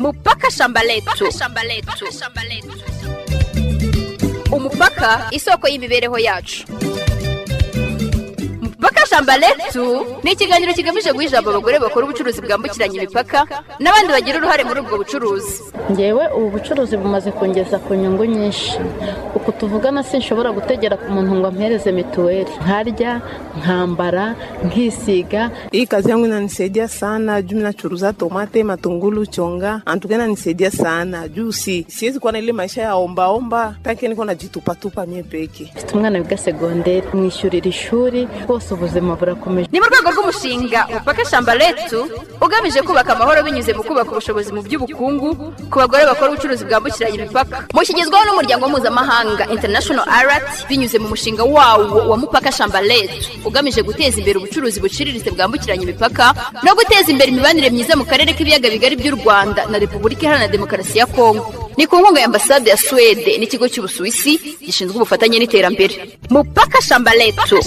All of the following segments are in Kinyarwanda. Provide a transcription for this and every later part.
Mupaka shamba letu. Umupaka isoko y'imibereho yacu. Mupaka shamba letu ni ikiganiro kigamije guha ijambo abagore bakora ubucuruzi bwambukiranya imipaka n'abandi bagira uruhare muri ubwo bucuruzi. Ngewe ubu bucuruzi bumaze kungeza ku nyungu nyinshi. Uku tuvugana sinshobora gutegera ku muntu ngo ampereze mituweli, nkarya, nkambara, nkisiga. Hii kazi yangu inanisaidia sana juu nachuruza tomate, matungulu, chonga. Antuka inanisaidia sana juu siwezi kuwa na ile maisha ya omba omba, tanki niko najitupa tupa mie peke. Mfite umwana wiga segonderi, mwishyurira ishuri, bose ubuzima burakomeje. Ni mu rwego rw'umushinga Mupaka shamba letu ugamije kubaka amahoro binyuze mu kubaka ubushobozi mu by'ubukungu ku bagore bakora ubucuruzi bwambukiranya imipaka. Mushyigizwaho n'umuryango mpuzamahanga International Alert binyuze mu mushinga wawo wa Mupaka shamba letu ugamije guteza imbere ubucuruzi buciriritse bwambukiranya imipaka no guteza imbere imibanire myiza mu karere k'ibiyaga bigari by'u Rwanda na Repubulika Iharanira Demokarasi ya Kongo. Ni ku nkunga ya Ambasade ya Suwede n'ikigo cy'Ubusuwisi gishinzwe ubufatanye n'iterambere. Mupaka shamba letu.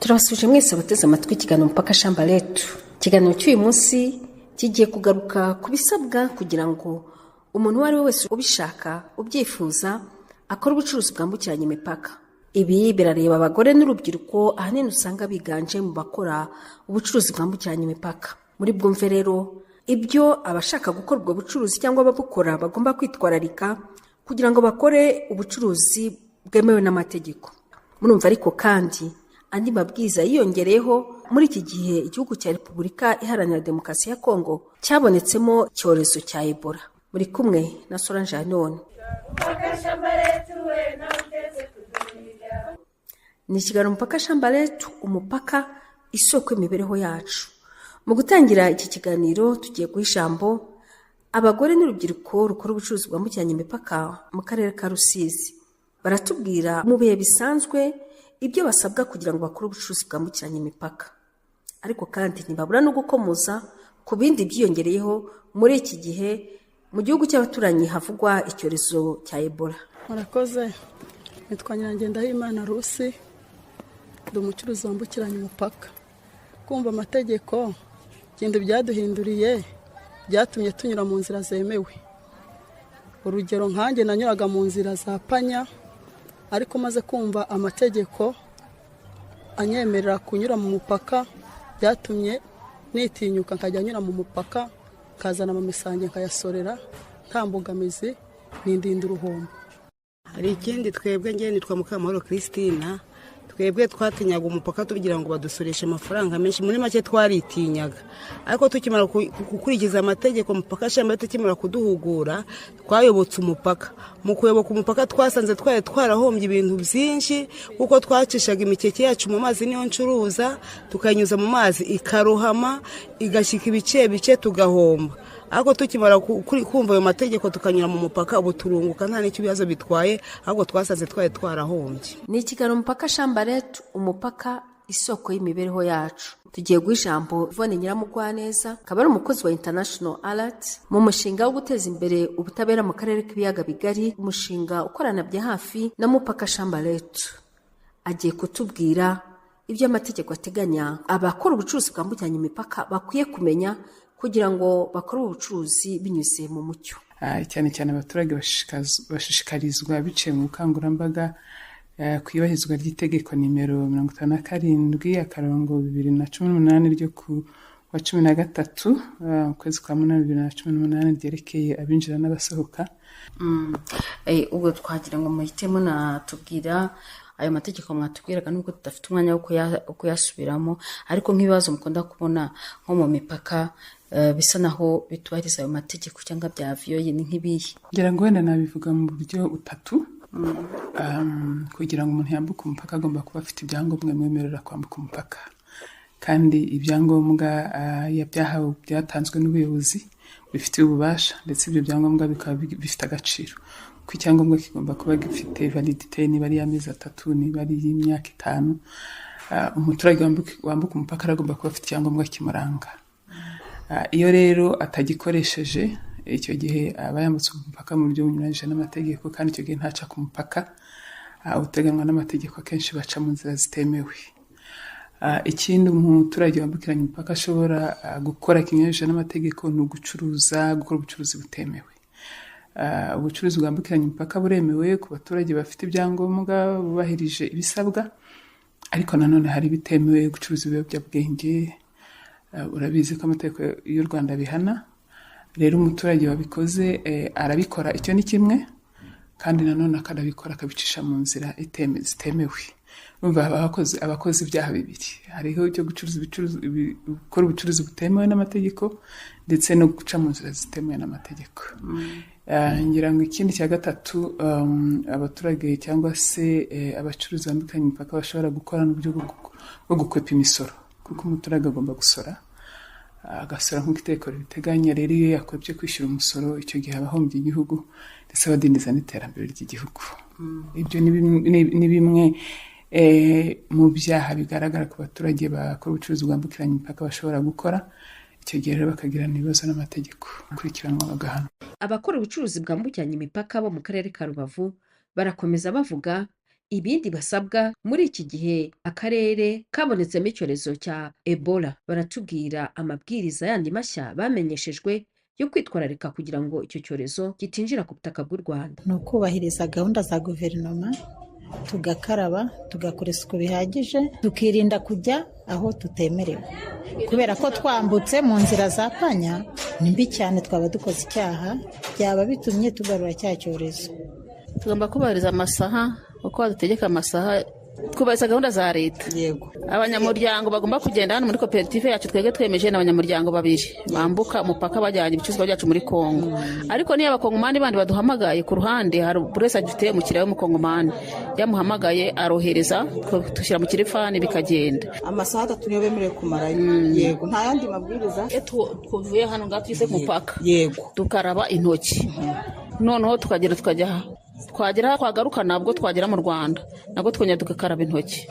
Turabasuje mwese abateze amatwi ikiganiro Mupaka shamba letu. Ikiganiro cy'uyu munsi kigiye kugaruka ku bisabwa kugira ngo umuntu uwo ari we wese ubishaka, ubyifuza, akora ubucuruzi bwambukiranya imipaka. Ibi birareba abagore n'urubyiruko ahanini usanga biganje mu bakora ubucuruzi bwambukiranya imipaka. Muri bwumve rero ibyo abashaka gukora ubwo bucuruzi cyangwa ababukora bagomba kwitwararika kugira ngo bakore ubucuruzi bwemewe n'amategeko. Murumva ariko kandi andi mabwiriza yiyongereyeho muri iki gihe igihugu cya Repubulika Iharanira Demokarasi ya Kongo cyabonetsemo icyorezo cya Ebola. Muri kumwe na Solange Hanone. Ni ikiganiro Mupaka shamba letu, umupaka isoko y'imibereho yacu. Mu gutangira iki kiganiro tugiye guha ijambo abagore n'urubyiruko rukora ubucuruzi bwambukiranya imipaka mu karere ka Rusizi. Baratubwira mu bihe bisanzwe ibyo basabwa kugira ngo bakore ubucuruzi bwambukiranya imipaka. Ariko kandi ntibabura no gukomoza ku bindi byiyongereyeho muri iki gihe mu gihugu cy'abaturanyi havugwa icyorezo cya Ebola. Murakoze, nitwa Nyirangendahimana Rusi, ndi umucuruzi wambukiranya umupaka. Kumva amategeko ikintu byaduhinduriye byatumye tunyura mu nzira zemewe. Urugero nkanjye nanyuraga mu nzira za panya, ariko maze kumva amategeko anyemerera kunyura mu mupaka byatumye nitinyuka nkajya nyura mu mupaka, nkazana amamisange nkayasorera nta mbogamizi, nindinda uruhombo. Hari ikindi twebwe, ngewe nitwa Mukamahoro Christina, twebwe twatinyaga umupaka tugira ngo badusoreshe amafaranga menshi, muri make twaritinyaga. Ariko tukimara gukurikiza amategeko Mupaka shamba tukimara kuduhugura, twayobotse umupaka. Mu kuyoboka umupaka twasanze twari twarahombye ibintu byinshi, kuko twacishaga imikeke yacu mu mazi, niyo ncuruza, tukanyuza mu mazi ikarohama igashyika ibice bice tugahomba. Ariko tukimara kumva ayo mategeko tukanyura mu mupaka, ubu turunguka nta n'ikibazo bitwaye, ahubwo twasanze twari twarahombye. Ni ikiganiro Mupaka shamba letu, umupaka isoko y'imibereho yacu. Tugiye guha ijambo Yvonne Nyiramugwaneza, akaba ari umukozi wa International Alert mu mushinga wo guteza imbere ubutabera mu karere k'ibiyaga bigari, umushinga ukorana bya hafi na Mupaka shamba letu. Agiye kutubwira ibyo amategeko ateganya abakora ubucuruzi bwambukiranya imipaka bakwiye kumenya kugira ngo bakore ubucuruzi binyuze mu mucyo. Cyane cyane abaturage bashishikarizwa biciye mu bukangurambaga ku iyubahirizwa ry'itegeko nimero 57/2018 ryo ku wa 13 ukwezi kwa 8 2018 ryerekeye abinjira n'abasohoka. Ubwo twagira ngo muhite munatubwira ayo mategeko mwatubwiraga, nubwo tudafite umwanya wo kuyasubiramo, ariko nk'ibibazo mukunda kubona nko mu mipaka bisa naho bitubahiriza ayo mategeko cyangwa bya viyoye ni nk'ibihe? Ngira ngo wenda nabivuga mu buryo butatu. Kugira ngo umuntu yambuke umupaka agomba kuba afite ibyangombwa bimwemerera kwambuka umupaka, kandi ibyangombwa byahawe byatanzwe n'ubuyobozi bifitiye ububasha, ndetse ibyo byangombwa bikaba bifite agaciro. Kuko icyangombwa kigomba kuba gifite validite, niba ari iy'amezi 3, niba ari iy'imyaka 5. Umuturage wambuka umupaka aragomba kuba afite icyangombwa kimuranga. Iyo rero atagikoresheje, icyo gihe aba yambutse umupaka mu buryo bunyuranyije n'amategeko, kandi icyo gihe ntaca ku mupaka uteganywa n'amategeko, akenshi baca mu nzira zitemewe. Ikindi umuturage wambukiranya umupaka ashobora gukora kinyuranyije n'amategeko ni ugucuruza, gukora ubucuruzi butemewe. Ubucuruzi bwambukiranya imipaka buremewe ku baturage bafite ibyangombwa, bubahirije ibisabwa, ariko nanone hari ibitemewe, gucuruza ibiyobyabwenge. Urabizi ko amategeko y'u Rwanda bihana. Rero umuturage wabikoze arabikora, icyo ni kimwe, kandi nanone akanabikora akabicisha mu nzira zitemewe. Urumva abakoze ibyaha bibiri: hariho icyo gucuruza gukora ubucuruzi butemewe n'amategeko, ndetse no guca mu nzira zitemewe n'amategeko. Ngira ngo ikindi cya gatatu abaturage cyangwa se abacuruzi bambukiranya imipaka bashobora gukora n'uburyo bwo gukwepa imisoro, kuko umuturage agomba gusora, agasora nk'uko itegeko ribiteganya. Rero iyo yakwebye kwishyura umusoro, icyo gihe aba ahombye igihugu, ndetse abadindiza n'iterambere ry'igihugu. Ibyo ni bimwe mu byaha bigaragara ku baturage bakora ubucuruzi bwambukiranya imipaka bashobora gukora. Icyo gihe rero bakagirana ibibazo n'amategeko, gukurikiranwa bagahanwa. Abakora ubucuruzi bwambukiranya imipaka bo mu karere ka Rubavu barakomeza bavuga ibindi basabwa muri iki gihe akarere kabonetsemo icyorezo cya Ebola. Baratubwira amabwiriza yandi mashya bamenyeshejwe yo kwitwararika kugira ngo icyo cyorezo kitinjira ku butaka bw'u Rwanda. Ni ukubahiriza gahunda za guverinoma, tugakaraba, tugakora isuku bihagije, tukirinda kujya aho tutemerewe, kubera ko twambutse mu nzira za panya ni mbi cyane, twaba dukoze icyaha, byaba bitumye tugarura cya cyorezo. Tugomba kubahiriza amasaha uko badutegeka amasaha, twubahiriza gahunda za leta. Abanyamuryango bagomba kugenda hano muri koperative yacu, twebwe twemeje ni abanyamuryango babiri bambuka umupaka bajyanye ibicuruzwa byacu muri Kongo. Ariko niyo abakongomani bandi baduhamagaye ku ruhande, hari buri wese agifite umukiriya w'umukongomani, yamuhamagaye arohereza, dushyira mu kirifani bikagenda. Amasaha 3 niyo bemerewe kumarayo. Yego, nta yandi mabwiriza. Iyo tuvuye hano ngaha tugeze ku mupaka, dukaraba intoki, noneho tukagera tukajya aha, twagera twagaruka nabwo twagera mu Rwanda nabwo twongera tugakaraba intoki.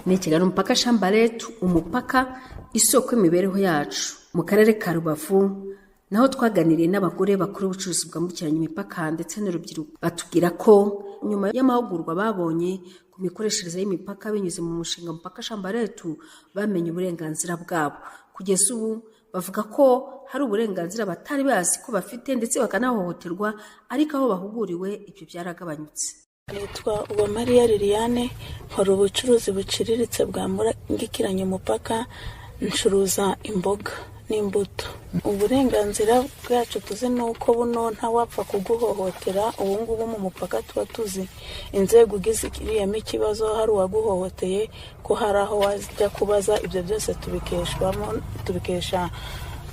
Ni ikiganiro Umupaka Shamba Letu, umupaka isoko y'imibereho yacu. Mu karere ka Rubavu naho twaganiriye n'abagore bakora ubucuruzi bwambukiranya imipaka ndetse n'urubyiruko, batubwira ko nyuma y'amahugurwa babonye ku mikoreshereze y'imipaka binyuze mu mushinga Mupaka Shamba Letu, bamenye uburenganzira bwabo. Kugeza ubu bavuga ko hari uburenganzira batari bazi ko bafite, ndetse bakanahohoterwa, ariko aho bahuguriwe ibyo byaragabanyutse. Nitwa Uwamariya Liliane, nkora ubucuruzi buciriritse bwambukiranya umupaka, ncuruza imboga n'imbuto. Uburenganzira bwacu tuzi ni uko buno ntawapfa kuguhohotera. Ubu ngubu mu mupaka tuba tuzi inzego ugiriyemo ikibazo, hari uwaguhohoteye ko hari aho wajya kubaza. Ibyo byose tubikesha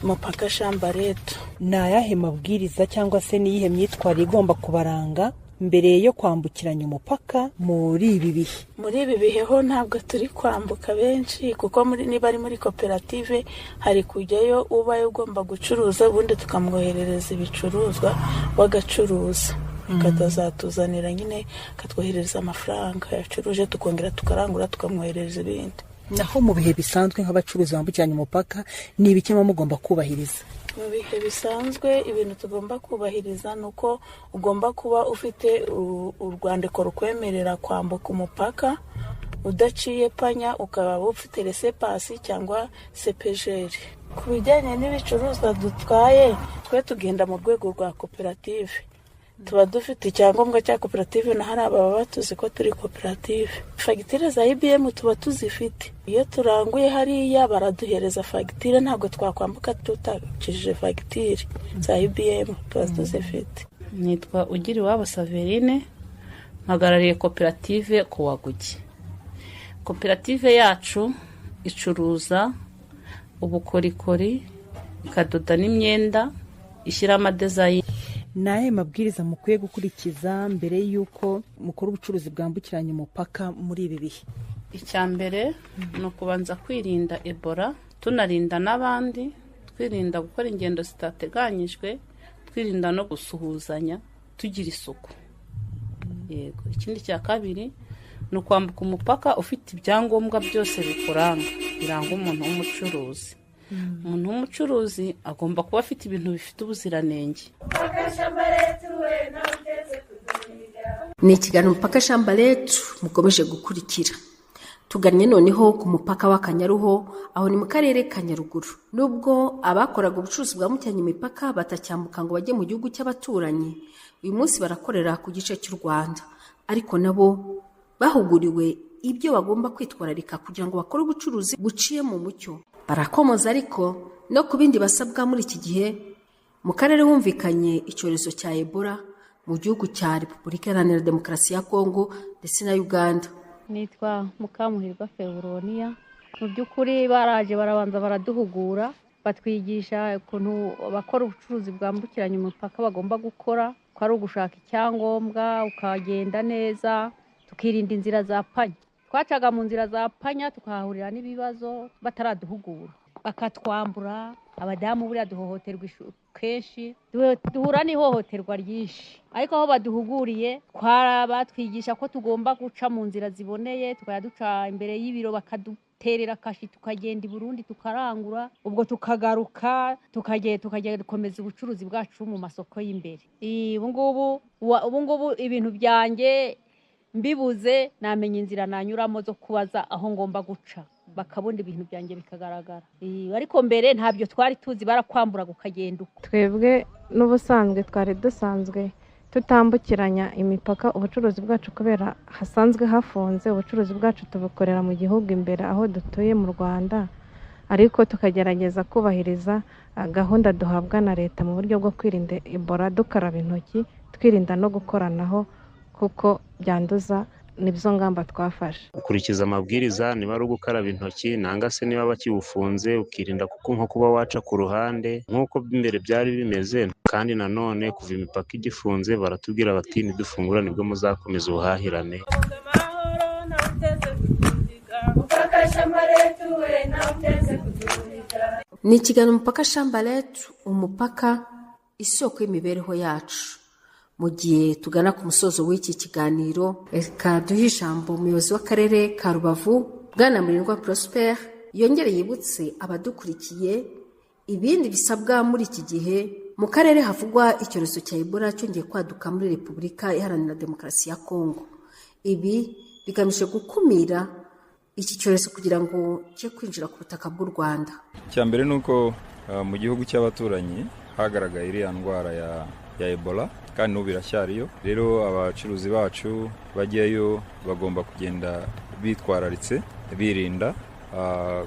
Mupaka Shamba Letu. Ni ayahe mabwiriza cyangwa se niyihe myitwarire igomba kubaranga mbere yo kwambukiranya umupaka muri ibi bihe? Muri ibi bihe ho ntabwo turi kwambuka benshi, kuko niba ari muri koperative hari kujyayo ubaye ugomba gucuruza, ubundi tukamwoherereza ibicuruzwa wagacuruza, akazatuzanira nyine, akatwoherereza amafaranga yacuruje, tukongera tukarangura tukamwoherereza ibindi. Naho mu bihe bisanzwe nk'abacuruzi bambukiranya umupaka, ni ibiki muba mugomba kubahiriza? Mu bihe bisanzwe ibintu tugomba kubahiriza ni uko ugomba kuba ufite urwandiko rukwemerera kwambuka umupaka udaciye panya, ukaba ufite resepasi cyangwa sepejeri. Ku bijyanye n'ibicuruzwa dutwaye, twe tugenda mu rwego rwa koperative, tuba dufite icyangombwa cya koperative, na hari ababa batuzi ko turi koperative. Fagitire za IBM tuba tuzifite, iyo turanguye hariya baraduhereza fagitire, ntabwo twakwambuka tutakijije fagitire za IBM, tuba tuzifite. Nitwa Ugiriwabo Saverine, mpagarariye koperative Kuwagugi. Koperative yacu icuruza ubukorikori, ikadoda n'imyenda, ishyira amadezayini. Ni ayahe mabwiriza mukwiye gukurikiza mbere y'uko mukora ubucuruzi bwambukiranya umupaka muri ibi bihe? Icya mbere ni ukubanza kwirinda Ebola, tunarinda n'abandi, twirinda gukora ingendo zitateganyijwe, twirinda no gusuhuzanya, tugira isuku. Yego. Ikindi cya kabiri ni ukwambuka umupaka ufite ibyangombwa byose bikuranga, biranga umuntu w'umucuruzi. Umuntu w'umucuruzi agomba kuba afite ibintu bifite ubuziranenge. Ni ikiganiro Mupaka Shamba Letu mukomeje gukurikira. Tugannye noneho ku mupaka w'Akanyaruho, aho ni mu karere ka Nyaruguru. Nubwo abakoraga ubucuruzi bwambukiranya imipaka batacyambuka ngo bajye mu gihugu cy'abaturanyi, uyu munsi barakorera ku gice cy'u Rwanda, ariko nabo bahuguriwe ibyo bagomba kwitwararika kugira ngo bakore ubucuruzi buciye mu mucyo. Barakomoza ariko no ku bindi basabwa muri iki gihe mu karere humvikanye icyorezo cya Ebola mu gihugu cya Repubulika Iharanira Demokarasi ya Kongo ndetse na Uganda. Nitwa Mukamuhirwa Feburoniya. Mu by'ukuri baraje barabanza baraduhugura, batwigisha ukuntu abakora ubucuruzi bwambukiranya umupaka bagomba gukora, ko ari ugushaka icyangombwa ukagenda neza, tukirinda inzira za panya. Twacaga mu nzira za panya tukahahurira n'ibibazo bataraduhugura, bakatwambura. Abadamu buriya duhohoterwa kenshi, duhura n'ihohoterwa ryinshi, ariko aho baduhuguriye batwigisha ko tugomba guca mu nzira ziboneye, tukajya duca imbere y'ibiro bakaduterera kashi, tukagenda i Burundi tukarangura, ubwo tukagaruka tukagenda dukomeza ubucuruzi bwacu mu masoko y'imbere. Ubu ngubu ibintu byanjye mbibuze namenya inzira nanyuramo zo kubaza aho ngomba guca, bakabona ibintu byanjye bikagaragara. Ariko mbere ntabyo twari tuzi, barakwambura ukagenda uko. Twebwe n'ubusanzwe twari dusanzwe tutambukiranya imipaka ubucuruzi bwacu kubera hasanzwe hafunze. Ubucuruzi bwacu tubukorera mu gihugu imbere aho dutuye mu Rwanda, ariko tukagerageza kubahiriza gahunda duhabwa na leta mu buryo bwo kwirinda Ebola, dukaraba intoki, twirinda no gukoranaho kuko byanduza. Nibzo ngamba twafashe. Ukurikiza amabwiriza, niba ari ugukaraba intoki nanga se niba bakibufunze ukirinda kuko nko kuba waca ku ruhande nk'uko mbere byari bimeze. Kandi nanone kuva imipaka igifunze baratubwira bati nidufungura nibwo muzakomeza ubuhahirane. Ni ikiganiro Mupaka Shamba Letu, umupaka isoko y'imibereho yacu. Mu gihe tugana ku musozo w'iki kiganiro, reka duhe ijambo umuyobozi w'akarere ka Rubavu, Bwana Murindwa Prosper, yongere yibutse abadukurikiye ibindi bisabwa muri iki gihe mu karere havugwa icyorezo cya Ebola cyongeye kwaduka muri Repubulika Iharanira Demokarasi ya Kongo. Ibi bigamije gukumira iki cyorezo kugira ngo cye kwinjira ku butaka bw'u Rwanda. Icya mbere ni uko mu gihugu cy'abaturanyi hagaragaye iriya ndwara ya Ebola, kandi n'ubu biracyariyo. Rero abacuruzi bacu bajyayo bagomba kugenda bitwararitse, birinda,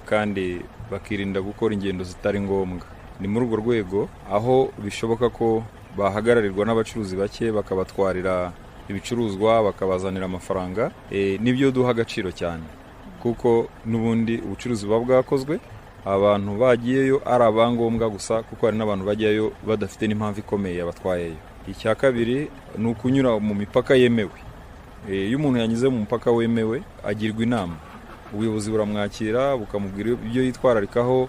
kandi bakirinda gukora ingendo zitari ngombwa. Ni muri urwo rwego aho bishoboka ko bahagararirwa n'abacuruzi bake, bakabatwarira ibicuruzwa, bakabazanira amafaranga. Nibyo duha agaciro cyane, kuko n'ubundi ubucuruzi buba bwakozwe, abantu bagiyeyo ari abangombwa gusa, kuko hari n'abantu bajyayo badafite n'impamvu ikomeye yabatwayeyo. Icya kabiri ni ukunyura mu mipaka yemewe. Iyo umuntu yanyuze mu mupaka wemewe agirwa inama, ubuyobozi buramwakira, bukamubwira ibyo yitwararikaho,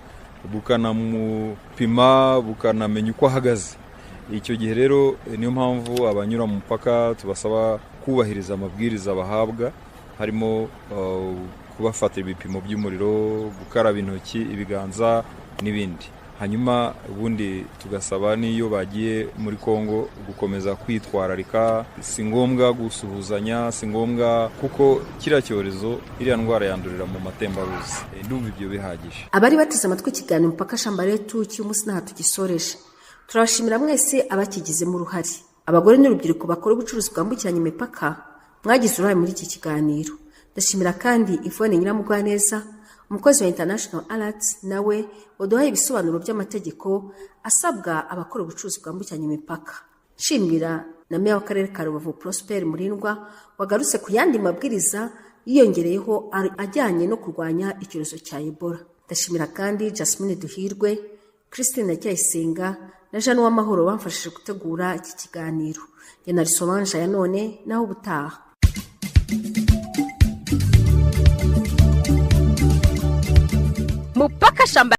bukanamupima, bukanamenya uko ahagaze. Icyo gihe rero niyo mpamvu abanyura mu mupaka tubasaba kubahiriza amabwiriza bahabwa, harimo kubafata ibipimo by'umuriro, gukaraba intoki, ibiganza n'ibindi. Hanyuma ubundi tugasaba n'iyo bagiye muri Kongo gukomeza kwitwararika. Si ngombwa gusuhuzanya, si ngombwa, kuko kiriya cyorezo, iriya ndwara yandurira mu matembabuzi. Ndumva ibyo bihagije. Abari bateze amatwi ikiganiro Mupaka Shamba Letu cy'umunsi ntaha tugisoreje. Turabashimira mwese abakigizemo uruhare, abagore n'urubyiruko bakora ubucuruzi bwambukiranya imipaka, mwagize uruhare muri iki kiganiro. Ndashimira kandi Yvonne Nyiramugwaneza, umukozi wa International Alert, nawe waduhaye ibisobanuro by'amategeko asabwa abakora ubucuruzi bwambukiranya imipaka. Nshimira na meya w'akarere ka Rubavu Prosper Murindwa wagarutse ku yandi mabwiriza yiyongereyeho ajyanye no kurwanya icyorezo cya Ebola. Ndashimira kandi Jasmine Duhirwe, Christine Cyayisenga na Jeanne Uwamahoro bamfashije gutegura iki kiganiro. Njye na Solange ya none, naho ubutaha. Mupaka Shamba.